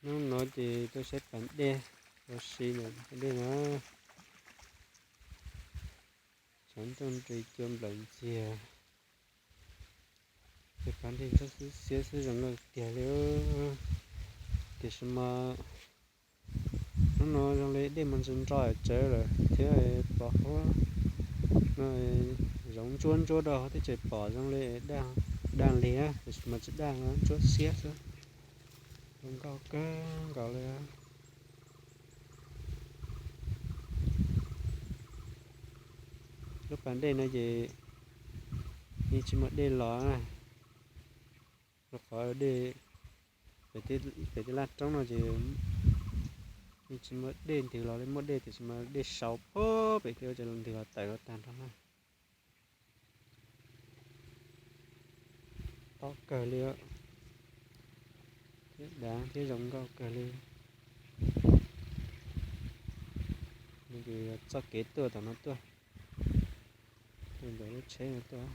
Hnub no ces tuaj saib pas dej, ua si ntawm pas dej na. Tshav ntuj nrig cua nplawm ntxiag. Ces pas dej ntsuab xiab xiab xwb zoo nkauj tiag li. Tiam sis mas hnub no zoo li dej mas ntsws nro tsawv lawm thiab pom huab no zoov ntsuab ntsuab rau hauv teb ces pom zoo li daj liag tiam sis mas tsis daj, ntsuab xiab xwb. Zoo nkauj kawg nkaus li. Lub pas dej no ces yeej tsis muaj dej los na, rau qhov dej pem tej laj roob no ces yeej tsis muaj dej ntws los li, muaj dej tiam sis mas dej sau puag pem thiab ces ntws los tawm los tag nrho na. Tob kawg li thiab dav thiab zoo nkauj kawg li. Nws txoj kev tuaj tom no tuaj, tuaj ntawm lub tsheb no tuaj.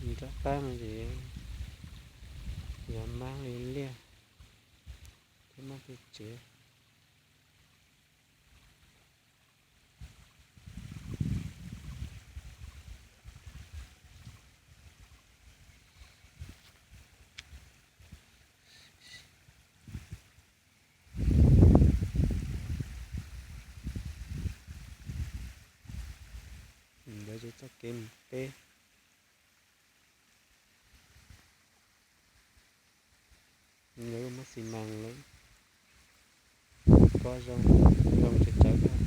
Nram qab no ces yog mab li liaj thiab mab tej tsev. Ntawd ces txoj kev mus teb. Nkawd muab xi mas lawm, pob zoo, zoo tsis tawv.